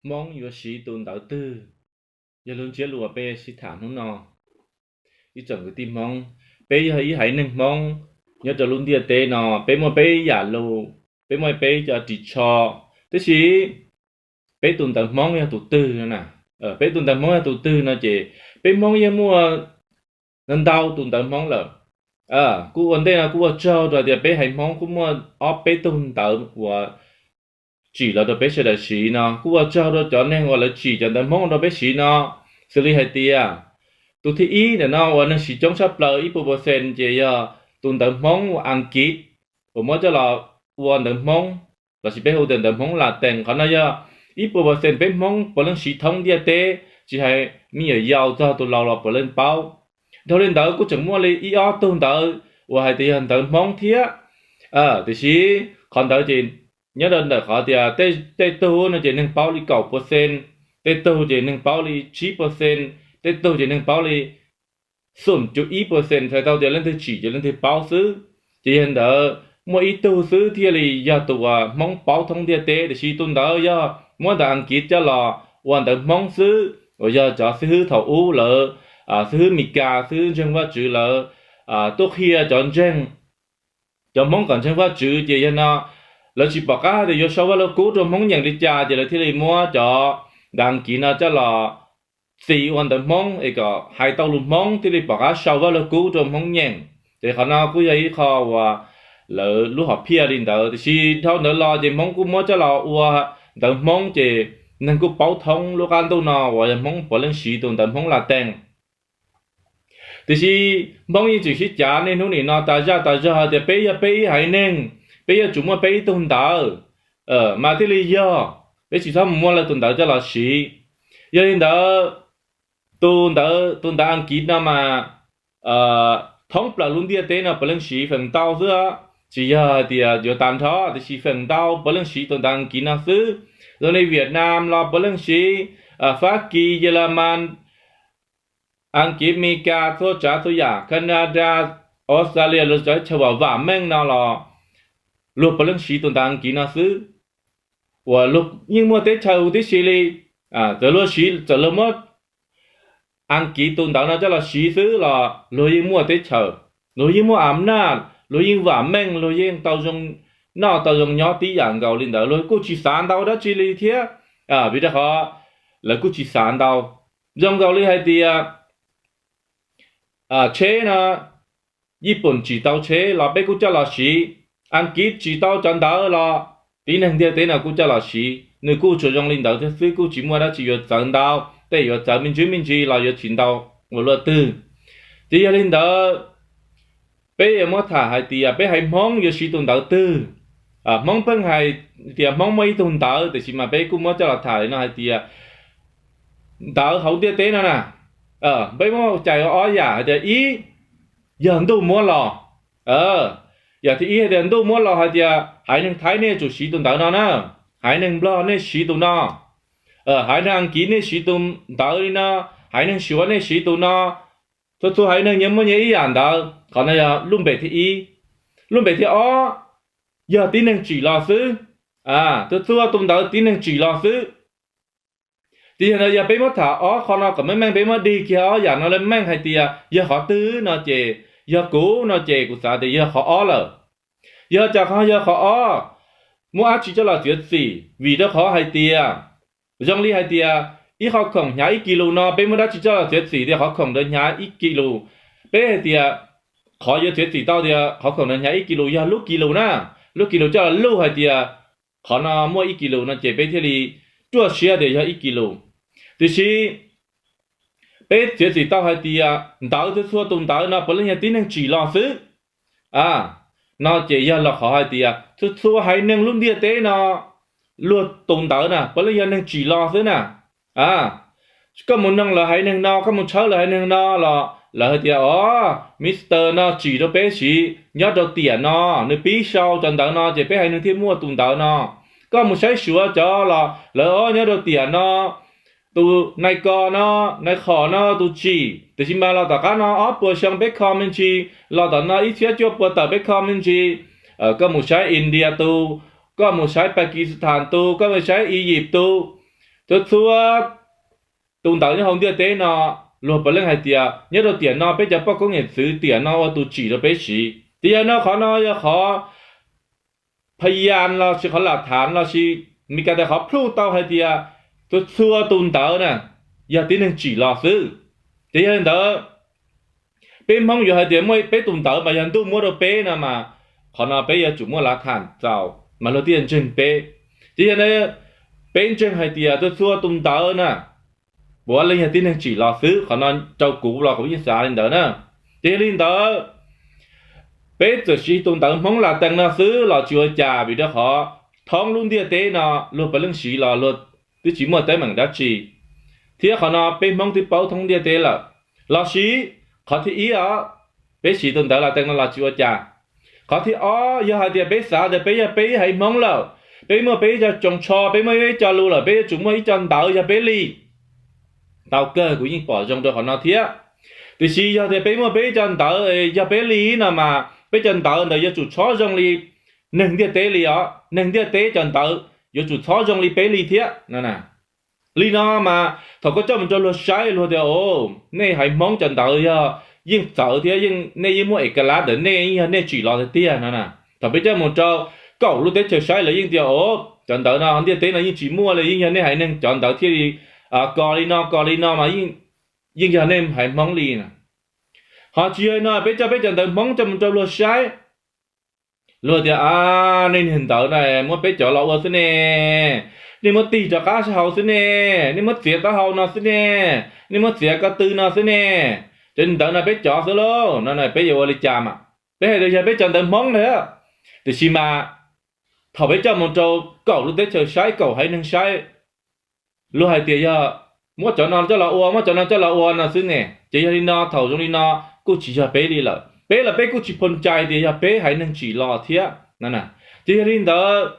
Hmoob yuav siv tus ntawv twg? Yog lub ntsiab lus peb sib tham hnub no, ib tsoom kwv tij Hmoob, peb yog ib haiv neeg Hmoob nyob rau lub ntiaj teb no, peb muaj peb yam lus, peb muaj peb cov ris tsho, tab sis peb tus ntawv Hmoob yog tus twg no na? Peb tus ntawv Hmoob yog tus twg no ces peb Hmoob yeej muaj ntau tus ntawv Hmoob lawm. Kuj ua ntej no kuj ua tsaug rau tias peb haiv Hmoob kuj muaj ob peb tug ntawv uas tsim los rau peb sawv daws siv no, kuj ua tsaug rau cov neeg uas lawv tsim cov ntawv Hmoob rau peb siv no. Xws li hais tias tus thib ib ntawm no uas neeg siv coob tshaj plaws ib puas percent ces yog tus ntawv Hmoob uas Askiv, uas muab coj los ua ntawv Hmoob, los sis peb hu tias ntawv Hmoob Latees. Qhov no yog ib puas percent peb Hmoob puav leej siv thoob ntiaj teb, tsis hais me nyuam yaus txog tus laus los puav leej paub. Dhau li ntawd kuj tseem muaj li ib ob tug ntawv uas hais tias yog ntawv Hmoob thiab. Tiam sis qhov ntawd ces nyob rau ntawm qhov tias tej tug no ces neeg paub li kaum percent, tej tug ces neeg paub li tsib percent, tej tug ces neeg paub li xum cuv ib percent, txhais tau tias leej twg tsim ces leej twg paub xwb. Ces yog ntawd muaj ib tug xwb thiaj li yog tus uas Hmoob paub thoob ntiaj teb, tiam sis tus ntawd yog muab ntawv Askiv coj los ua ntawv Hmoob xwb, uas yog cov xib hwb thaum ub lawv, xib hwb Mes Kas, xib hwb ntseeg Vajtswv lawv tuaj qhia cov ntseeg, cov Hmoob kom ntseeg Vajtswv, ces yog no lawv tsis pom qab tias yuav sau Vaj Lug Kub rau Hmoob nyeem li cas, ces lawv thiaj li muab cov ntawv Askiv no coj los txi ua ntawv Hmoob es kom hais tau lus Hmoob thiaj li pom qab sau Vaj Lug Kub rau Hmoob nyeem. Ces qhov no kuj yog ib qho uas lawv lub hom phiaj li ntawd, tiam sis dhau ntawd los ces Hmoob kuj muab coj los ua ntawv Hmoob, ces neeg kuj paub thoob lub qab ntuj no uas yog Hmoob puav leej siv tus ntawv Hmoob Latees. Tiam sis Hmoob yeej tseem sib cav niaj hnub nim no tas zaj tas zog hais tias peb yog peb ib haiv neeg, peb yuav tsum muaj peb ib tug ntawv, mas thiaj li yog, peb tsis txhob mus muab lawv tus ntawv coj los siv. Yog li ntawd, tus ntawv, tus ntawv Askiv no mas thoob plaws lub ntiaj teb no puav leej siv feem ntau xwb, tsis yog hais tias yuav tas nrho, tiam sis feem ntau puav leej siv tus ntawv Askiv no xwb. Zoo li Vietnam los puav leej siv, Fab Kis, Yelamas, Askiv, Mes Kas, txhua tsav txhua yam, Canada, Australia, los cov chaw vam vam meej no los luag puav leej siv tus ntawv Askiv no xwb. Uas luag yeej muaj teb chaws huv tib si li, txawm luag siv, txawm luag muab Askiv tus ntawv no coj los siv xwb los luag yeej muaj teb chaws, luag yeej muaj a naj, luag yeej vam meej, luag yeej tau zoo noj tau zoo nyob tib yam nkaus li ntawd, luag kuj tsis xav ntau dab tsi li thiab. Vim rau qhov lawv kuj tsis xav ntau. Zoo nkaus li hais tias tsheb no, Yiv Pum tsim tau tsheb los peb kuj coj los siv, Askiv tsim tau cov ntawv los tib neeg ntiaj teb no kuj coj los siv, nws kuj tsuas zoo li ntawd thiab xwb, kuj tsis muaj dab tsi yuav txawv ntau, tej yuav txawv me ntsis me ntsis los yuav tsis ntau ua luaj twg. Ces yog li ntawd, peb yuav muab tham hais tias peb haiv Hmoob yuav siv tus ntawv twg. Hmoob pheej hais tias Hmoob muaj ib tug ntawv, tiam sis mas peb kuj muab coj los tham li no hais tias ntawv hauv ntiaj teb no na, peb muab cais ua ob yam hais tias ib, yog ntuj muab los. Yam thib ib hais tias ntuj muab los hais tias haiv neeg Thaib nej tsum siv tus ntawv no na, haiv neeg Nplog nej siv tus no, haiv neeg Askiv nej siv tus ntawv li no, haiv neeg Suav nej siv tus no. Txhua txhua haiv neeg nyias muaj nyias ib yam ntawv. Qhov no yog lub npe thib ib. Lub npe thib ob, yog tib neeg tsim los xwb. Txhua txhua tus ntawv tib neeg tsim los xwb. Ces yog ntawd yog peb muab tham ob qho no kom meej meej, peb muab dig kiag ob yam no li meej hais tias yog qhov twg no ces, yog kuv no ces kuv xav tias yog qhov ob lawm. Yog cas qhov yog qhov ob, muab dab tsi coj los txiav txim? Vim rau qhov hais tias zoo li hais tias ib qho khoom hnyav ib kis lus no, peb muab dab tsi coj los txiav txim tias qhov khoom ntawd hnyav ib kis lus? Peb hais tias qhov yuav txiav txim tau tias qhov khoom ntawd hnyav ib kis lus yog lub kis lus na, lub kis lus coj los luj hais tias qhov no muaj ib kis lus no ces peb thiaj li ruaj siab tias yog ib kis lus. Tiam sis peb txiav txim tau hais tias ntawv txhua txhua tus ntawv no puav leej yog tib neeg tsim los xwb. No ces yog los qhov hais tias txhua txhua haiv neeg lub ntiaj teb no, luag tus ntawv na puav leej yog neeg tsim los xwb na. Koj mus noog lawv haiv neeg no, koj mus tshawb lawv haiv neeg no los lawv hais tias, o, Mister no tsim rau peb siv nyob rau tiam no, nws pib sau cov ntawv no ces peb haiv neeg thiaj muaj tus ntawv no. Koj mus saib Suav cov los lawv, o, nyob rau tiam no tus nai ko no, nai qhom no tus tsim, tiam sis mas los tom qab no ob puas xyoo peb kho me ntsis, los tom no ib txhiab cuaj puas tawm peb kho me ntsis. Koj mus saib India tus, koj mus saib Pakistan tus, koj mus saib Egypt tus, Txhua txhua tus ntawv nyob hauv ntiaj teb no, luag puav leej hais tias nyob rau tiam no peb cov poj koob yawm txwv tiam no ua tus tsim rau peb siv. Ces yog no qhov no yog qhov phayas los sis qhov lam thav los sis Mis Kas tias qhov plhuj tau hais tias txhua txhua tus ntawv na yog tib neeg tsim los xwb. Ces yog li ntawd, peb Hmoob yuav hais tias muaj peb tus ntawv mas yog ntuj muab rau peb no mas, qhov no peb yuav tsum muaj lav tham txaus mas luag thiaj ntseeg peb. Ces yog no peb ntseeg hais tias txhua txhua tus ntawv na puav leej yog tib neeg tsim los xwb, qhov no rau kuv los kuv yeej xav li ntawd na. Ces yog li ntawd, peb txawm siv tus ntawv Hmoob Latees no xwb los tsis ua cas, vim rau qhov thoob lub ntiaj teb no luag puav leej siv los luag twb tsis muaj teeb meem dab tsi, thiab qhov no peb Hmoob twb paub thoob ntiaj teb lawm. Los sis qhov thib ib os, peb siv tus ntawv Latees no los tsis ua cas. Qhov thib ob, yog hais tias peb xav tias peb yog peb ib haiv Hmoob lawm, peb muaj peb ib co tsoos tsho, peb muaj ib co lus lawm, peb yuav tsum muaj ib co ntawv yog peb li. Tau kawg, kuv yeej pom zoo rau qhov no thiab. Tiam sis yog tias peb muaj peb ib co ntawv yog peb li no mas peb cov ntawv ntawd yuav tsum txhob zoo li neeg ntiaj teb li os, neeg ntiaj teb cov ntawv yuav tsum txhob zoo li peb li thiab no. Li no mas thaum koj coj mus rau luag saib, luag tias, o, nej haiv Hmoob cov ntawv yog yeej txawv thiab, yeej, nej yeej muaj es kas lav ntawm nej, yeej yog nej tsim los tiag tiag no na. Thaum peb coj mus rau kaum lub teb chaws saib, lawv yeej tias, o, cov ntawv no ntiaj teb no yeej tsis muaj li, yeej yog nej haiv neeg cov ntawv thiaj li ko li no ko li no mas yeej yog nej haiv Hmoob li na. Ho tsis yog li no, peb coj peb cov ntawv Hmoob coj mus rau luag saib, luag tias, a, nej niag ntawv na muab peb cov los ua xwb ne, nej muab tig rov qab sab hauv xwb ne, nej muab txiav taub hau no xwb ne, nej muab txiav ko tw no xwb ne, cov ntawv no peb cov xwb lauj no, peb yuav ua li cas mas? Peb hais tias yog peb cov ntawv Hmoob ntag. Tiam sis mas thaum peb coj mus rau kaum lub teb chaws saib, kaum haiv neeg saib, luag hais tias yog muab cov no coj los ua, muab cov no coj los ua no xwb ne. Ces yog li no, thaum zoo li no kuj tsis yog peb li lawm, peb los peb kuj tsis phoo cai tias yog peb haiv neeg tsim los thiab no. Ces yog li ntawd,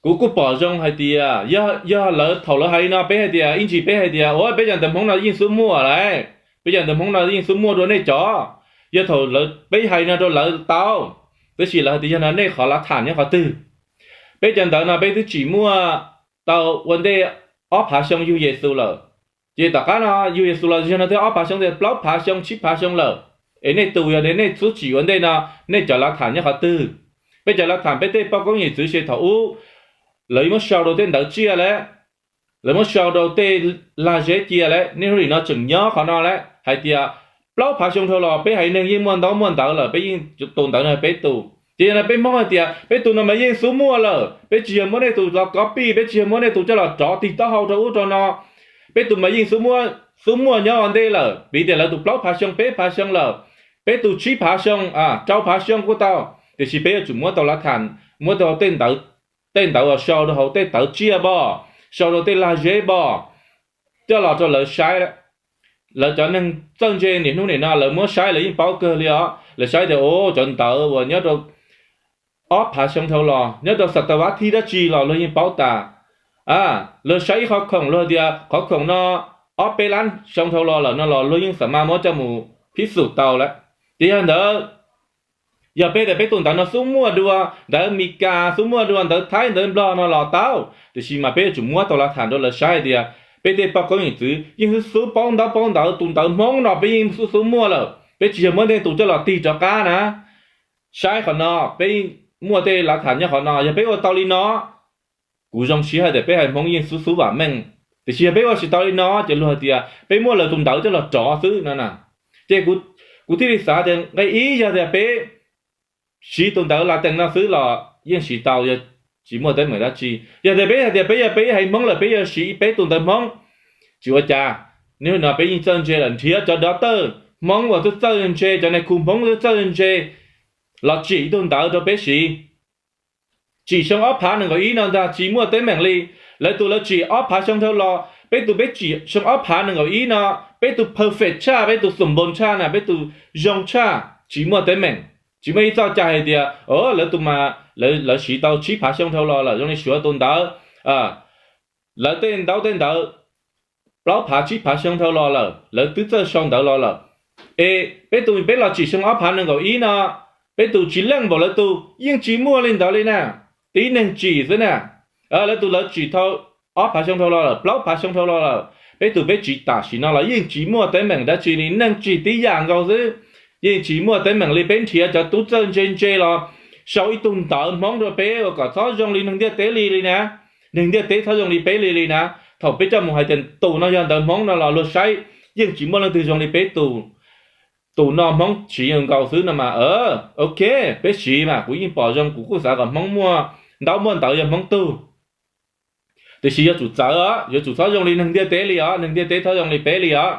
kuv kuj pom zoo hais tias yog lawv, thaum lawv hais li no peb hais tias, ib ntsis peb hais tias, ua, peb cov ntawv Hmoob no yeej xub muaj lawm, peb cov ntawv Hmoob no yeej xub muaj dua nej cov. Yog thaum peb hais no rau lawv tau, tab sis lawv hais tias yog no nej qhov lav tham nyob qhov twg? Peb cov ntawv no peb twb tsim muaj tau ua ntej ob phav xyoo yug Yexus lawm. Ces tom qab no yug Yexus los yog no thiaj ob phav xyoo, thiaj plaub phav xyoo, tsib phav xyoo lawm. Es nej tus yog nej xub tsim ua ntej no, nej cov lav tham nyob qhov twg? Peb cov lav tham, peb tej poj koob yawm txwv se thaum ub lawv muab sau rau tej ntawv tsiaj lawm, lawv muab sau rau tej lag zeb cia lawm, nej hnub nim no tseem nyob qhov no lawm. Hais tias plaub phav xyoo dhau los peb haiv neeg yeej muaj ntaub muaj ntawv lawm, peb yeej tus ntawv no peb tus. Ces yog no peb Hmoob hais tias peb tus no mas yeej xub muaj lawm, peb tsis yog muab nej tus los copy, peb tsis yog muab nej tus coj los rov tig taub hau rau ub rau no. Peb tus mas yeej xub muaj nyob ua ntej lawm, vim tias lawv tus plaub phav xyoo, peb phav xyoo lawm, peb tus tsib phav xyoo, rau phav xyoo kuj tau, tiam sis peb yuav tsum muab tau lav tham, muab tau tej ntawv uas sau rau hauv tej tawv tsiaj npog, sau rau tej lag zeb npog, coj los rau lawv saib. Lawv cov neeg txawj ntse niaj hnub nim no lawv muab saib lawv yeej paub kawg li os. Lawv saib tias, o, cov ntawv uas nyob rau ob phav xyoo dhau los, nyob rau xas tas vas thib dab tsi los luag yeej paub tas. Luag saib ib qhov khoom, luag tias qhov khoom no ob peb lab xyoo dhau los lawm no los luag yeej xam mas muab coj mus phib xum tau lawm. Ces yog ntawd, yog peb tias peb tus ntawv no xub muaj dua ntawv Mis Kas, xub muaj dua ntawv Thaib, ntawv Nplog no los tau, tiam sis mas peb yuav tsum muab tau lav tham rau lawv saib tias peb tej poj koob yawm txwv yeej xub xub paub ntaub paub ntawv, tus ntawv Hmoob no peb yeej xub xub muaj lawm, peb tsis yog muab nej tus coj los tig rov qab na. Saib qhov no, peb muaj tej lav tham nyob qhov no, yog peb ua tau li no, kuv zoo siab hais tias peb haiv Hmoob yeej xub xub vam meej. Tiam sis yog peb ua tsis tau li no ces luag hais tias peb muab lawv tus ntawv coj los rov xwb no na. Ces kuv thiaj li xav tias nqe ib, yog tias peb siv tus ntawv Latees no xwb los yeej siv tau, yog tsis muaj teeb meem dab tsi. Yog tias peb hais tias peb yog peb haiv Hmoob lawm, peb yuav siv peb tus ntawv Hmoob, tsis ua cas. Niaj hnub no peb yeej txawj ntse lawm, nrhiav cov doctor Hmoob uas txawj txawj ntse, cov neeg khu Hmoob txawj txawj ntse los tsim ib tug ntawv rau peb siv. Tsim xyoo ob phav nees nkaum ib no ntag tsis muaj teeb meem li. Lawv tus lawv tsim ob phav xyoo dhau los, peb tus peb tsim xyoo ob phav nees nkaum ib no, peb tus perfect tshaj, peb tus xum npoo tshaj na, peb tus zoo tshaj, tsis muaj teeb meem. Tsis muaj ib txoj cai hais tias, o, lawv tus mas lawv siv tau tsib phav xyoo dhau los lawm, zoo li Suav tus ntawd, lawv tej ntaub tej ntawv plaub phav tsib phav xyoo dhau los lawm, lawv twb txawj sau ntawv los lawm. Es peb tus peb los tsim xyoo ob phav nees nkaum ib no, peb tus tsis leej npaum lawv tus, yeej tsis muaj li ntawd li na. Tib neeg tsim xwb na. Lawv tus lawv tsim dhau ob phav xyoo dhau los lawm, plaub phav xyoo dhau los lawm, peb tus peb tsim tam sim no los yeej tsis muaj teeb meem dab tsi li, neeg tsim tib yam nkaus xwb. Yeej tsis muaj teeb meem li, peb nrhiav cov tub txawj ntse ntse los sau ib tug ntawv Hmoob rau peb uas kom txhob zoo li neeg ntiaj teb li li na. Neeg ntiaj teb txhob zoo li peb li li na. Thaum peb coj mus hais tias tus no yog ntawv Hmoob no los luag saib yeej tsis muaj leej twg zoo li peb tus. Tus no Hmoob siv yeej nkaus xwb no mas, ok, peb siv mas kuv yeej pom zoo, kuv kuj xav kom Hmoob muaj ntaub muaj ntawv yog Hmoob tug. Tiam sis yuav tsum txawv os, yuav tsum txhob zoo li neeg ntiaj teb li os, neeg ntiaj teb txhob zoo li peb li os.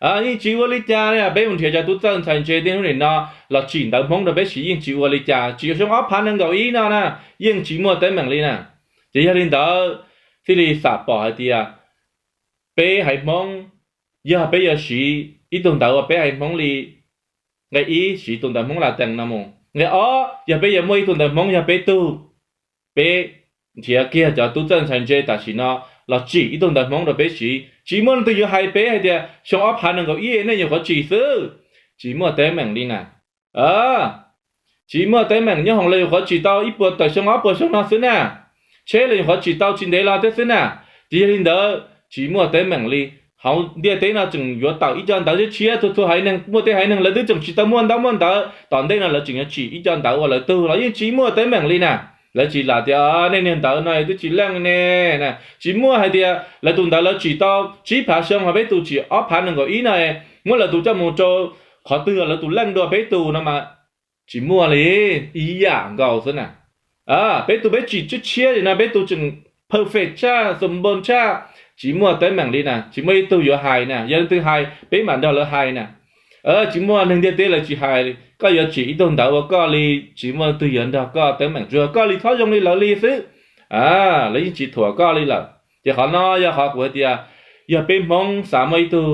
Yeej tsis ua li cas li, peb mus nrhiav cov tub txawj ntxhais ntse tej hnub nim no los tsim ntawv Hmoob rau peb siv yeej tsis ua li cas, tsis xyoo ob phav nees nkaum ib no na, yeej tsis muaj teeb meem li na. Ces yog li ntawd thiaj li xam pom hais tias peb haiv Hmoob, yog peb yuav siv ib tug ntawv uas peb haiv Hmoob li, nqe ib siv tus ntawv Hmoob Latees no mus, nqe ob yog peb yuav muaj ib tug ntawv Hmoob yog peb tug, peb nrhiav kiag cov tub txawj ntxhais ntse tam sim no los tsim ib tug ntawv Hmoob rau peb siv, tsis muaj leej twg yuav hais peb hais tias xyoo ob phav nees nkaum ib nej nyuam qhuav tsim xwb, tsis muaj teeb meem li na. Tsis muaj teeb meem, nyob hoom los nyuam qhuav tsim tau ib puas tawm xyoo ob puas xyoo no xwb na, tsheb los nyuam qhuav tsim tau tsis ntev los thiab xwb na. Ces yog li ntawd tsis muaj teeb meem li. Hauv ntiaj teb no tseem yuav tawm ib co ntawv tshiab tshiab, txhua txhua haiv neeg, muaj tej haiv neeg lawv twb tseem tsis tau muaj ntaub muaj ntawv, tom ntej no lawv tseem yuav tsim ib co ntawv ua lawv tug los yeej tsis muaj teeb meem li na. Lawv tsis lam tias nej niag ntawv no twb tsis leej ne, tsis muaj hais tias lawv tus ntawv lawv tsim tau tsib phav xyoo ho peb tus tsim ob phav nees nkaum ib no, muab lawv tus coj mus rau qhov twg lawv tus leej dua peb tus no mas tsis muaj li. Ib yam nkaus xwb na. Peb tus peb tsim tshiab tshiab li no, peb tus tseem perfect tshaj, xoo npoo tshaj, tsis muaj teeb meem li na, tsis muaj ib tug yuav hais na. Yog leej twg hais peb mam nrog lawv hais na. Tsis muaj, neeg ntiaj teb lawv tsis hais koj yuav tsim ib tug ntawv ua koj li, tsis muaj leej twg yuav nrog koj teeb meem, tsuas yog koj li txhob zoo li lawv li xwb. Lawv yeej tsis thuam koj li lawm. Ces qhov no yog qhov kuv hais tias yog peb Hmoob xav muaj ib tug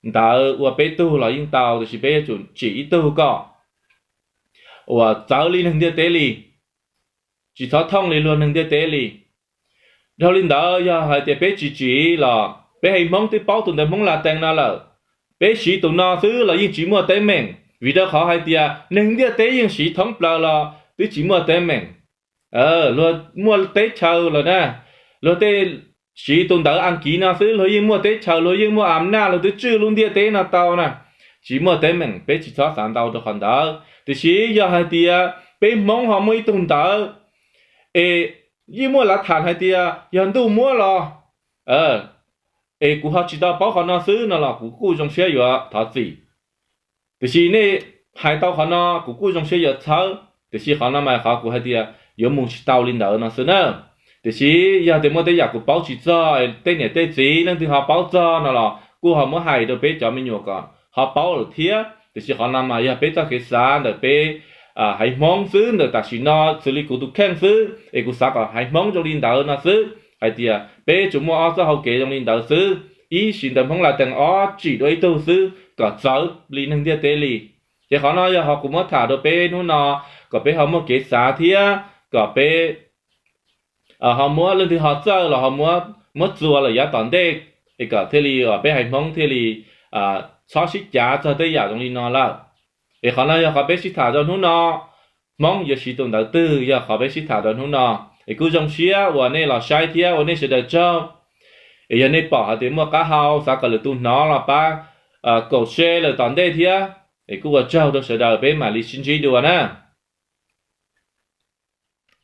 ntawv ua peb tug los yeej tau, tiam sis peb yuav tsum tsim ib tug kom uas txawv li neeg ntiaj teb li, tsis txhob thooj li luag neeg ntiaj teb li. Dhau li ntawd yog hais tias peb tsis tsim los peb haiv Hmoob twb paub tus ntawv Hmoob Latees no lawm, peb siv tus no xwb los yeej tsis muaj teeb meem, vim rau qhov hais tias neeg ntiaj teb yeej siv thoob plaws los twb tsis muaj teeb meem. Luag muaj teb chaws lawm na, luag tej siv tus ntawv Askiv no xwb luag yeej muaj teb chaws, luag yeej muaj am naj, luag twb tswj lub ntiaj teb no tau na. Tsis muaj teeb meem, peb tsis txhob xav ntau rau qhov ntawd. Tiam sis yog hais tias peb Hmoob ho muaj ib tug ntawv es yeej muaj lav tham hais tias yog ntuj muab los, es kuv ho tsis tau paub qhov no xwb no los kuv kuj zoo siab yuav thov txim. Tiam sis nej hais tau qhov no kuv kuj zoo siab yuav txhawb, tiam sis qhov no mas qhov kuv hais tias yuav mus tsis tau li ntawd no xwb na. Tiam sis yog tias muaj tej yam kuv paub tsis txog, tej niam tej txiv leej twg ho paub txog no los kuj ho muab hais rau peb cov me nyuam kom ho paub lawm thiab. Tiam sis qhov no mas yog peb txoj kev xav ntawm peb haiv Hmoob xwb, ntawm tam sim no xws li kuv tus kheej xwb es kuv xav kom haiv Hmoob zoo li ntawd no xwb, hais tias peb tsuas muaj ob txoj hau kev zoo li ntawd xwb. Ib, siv ntawv Hmoob Latees, ob, tsim dua ib tug xwb kom txawv li neeg ntiaj teb li. Ces qhov no yog qhov kuv muab tham rau peb hnub no, kom peb ho muaj kev xav thiab kom peb ho muab, leej twg ho txawj los ho muab, muab txuas lawm yav tom ntej, es kom thiaj li peb haiv Hmoob thiaj li txhob sib cav txog tej yam zoo li no lawm. Es qhov no yog qhov peb sib tham rau hnub no, Hmoob yuav siv tus ntawv twg yog qhov peb sib tham rau hnub no. Es kuj zoo siab uas nej los saib thiab ua nej sawv daws tsaug. Es yog nej pom hais tias muaj qab hau xav kom lwm tus hnov los pab kaum share lawm tom ntej thiab. Es kuj ua tsaug rau sawv daws, peb mam li sib ntsib dua na.